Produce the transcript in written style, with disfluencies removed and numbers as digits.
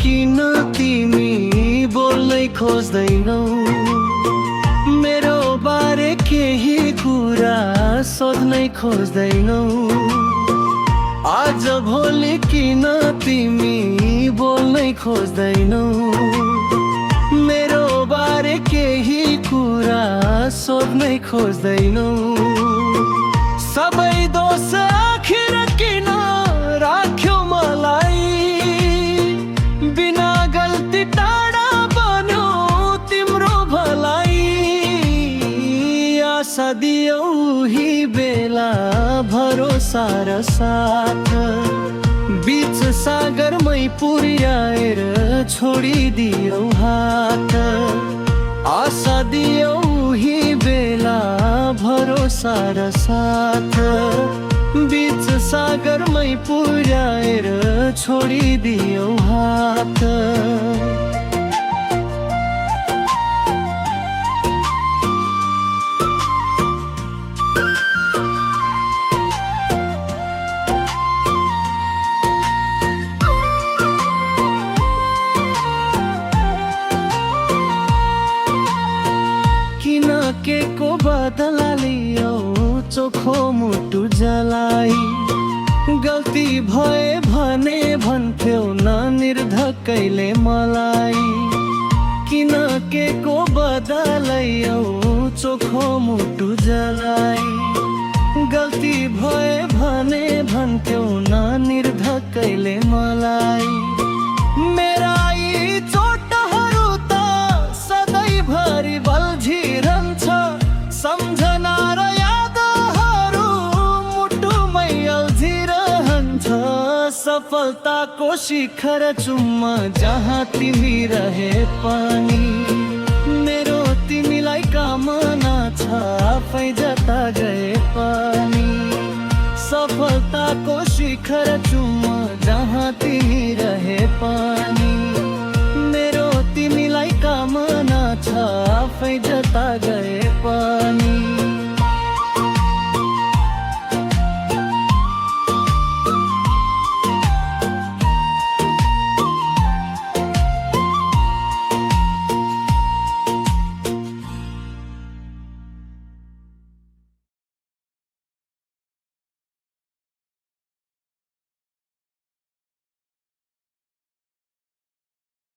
किन तिमी बोल्नै खोज्दैनौ? मेरो बारे केही कुरा सोध्नै खोज्दैनौ? आज भोलि किन तिमी बोल्नै खोज्दैनौ? मेरो बारे केही कुरा सोध्नै खोज्दैनौ? सबै दोष आखिर किन राख्यौ मलाई? बिना गल्ती टाढा बन्यो तिम्रो भलाइ। आशा दियौ ही बेला भरोसा र साथ, बीच सागरमै पुर्याएर छोडिदियौ हात। आशा दियौ ही बेला भरोसा र साथ, बीच सागरमै पुर्याएर छोडिदियौ हात। किन के को बदला लियौ चोखो मुटु जलाई? गल्ती भए भने भन्थ्यौ न निर्धक्कैले मलाई। किन के को बदलायौ चोखो मुटु जलाई? गल्ती भए भने भन्थ्यौ न निर्धक्कैले मलाई। मेरा यी चोटहरू त सधैँभरि बल्झिरहन्छ, सम्झना र यादहरू मुटुमै अल्झिरहन्छ। सफलताको शिखर चुम्मा जहाँ तिमी रहे पनि, मेरो तिमीलाई कामना छ आफै जता गए पनि। सफलताको शिखर चुम्मा जहाँ तिमी रहे पनि, मेरो तिमीलाई कामना छ आफै जता गए पनि।